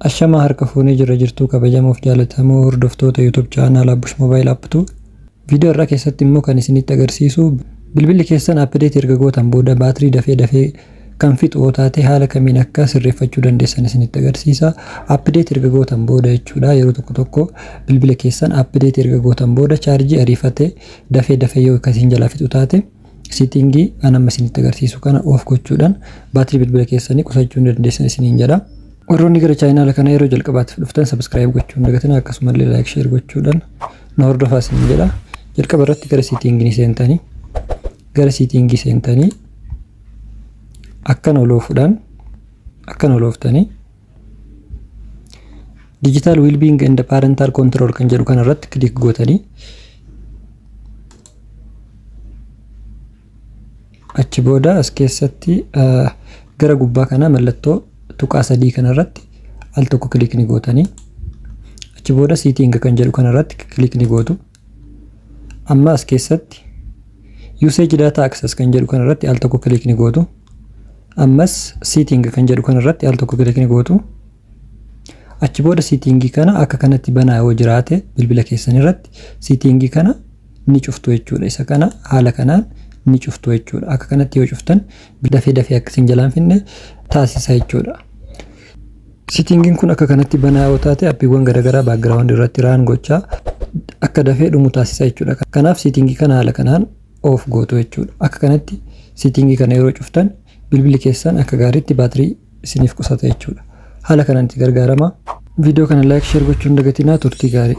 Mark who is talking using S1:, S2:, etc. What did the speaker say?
S1: Ashamaa, harka fuunee jirra jirtuu kabajamoof jaalatamoo hordoftoota YouTube channel Abbush Mobile App 2. Viidiyoo irraa keessatti immoo kan isinitti agarsiisu, bilbilli keessan update erga gootan booda baatirii dafee dafee kan fixu yoo taate haala kamiin akka sirreeffachuu dandeessan isinitti agarsiisa. Update erga gootan booda jechuudha, yeroo tokko tokko bilbila keessan update erga gootan booda chaarjii ariifatee dafee dafee yoo akkasiin jalaa fixu taate, setting an amma isinitti agarsiisu kana off gochuudhaan baatirii bilbila keessanii qusachuu ni dandeessan isiniin jedha. Warroonni gara chaayinaala kana yeroo jalqabaatiif dhuftan subscribe gochuu hin dagatinaa, akkasumallee like, share gochuudhaan na hordofaa isiniin jedha. Jalqaba irratti gara setting ni seentanii, gara setting seentanii akkana oloofuudhaan, akkana olooftanii digital well-being and parental control kan jedhu kana irratti click gootanii, achi booda as keessatti gara gubbaa kana mallattoo tuqaa sadii kanarratti al tokko click ni gootanii, achi booda setting kan jedhu kanarratti click ni gootu. Amma as keessatti usage data access kan jedhu kanarratti al tokko click ni gootu. Ammas setting kan jedhu kanarratti al tokko click ni gootu. Achi booda setting kana akka kanatti banaa yoo jiraate bilbila keessan irratti setting kana ni cuftu jechuudha. Isa kana haala kanaan ni cuftu jechuudha. Akka kanatti yoo cuftan dafee dafee akka isin jalaan finne taasisa jechuudha. Settingiin kun akka kanatti banaa yoo taate appiiwwan garaagaraa background irratti run gochaa akka dafee dhumu taasisa jechuudha. Kanaaf setting kana haala kanaan off gootu jechuudha. Akka kanatti setting kana yeroo cuftan bilbilli keessan akka gaariitti baatirii isiniif qusata jechuudha. Haala kanaan itti gargaarama. Viidiyoo kana like, share gochuun dagatinaa. Turtii gaarii.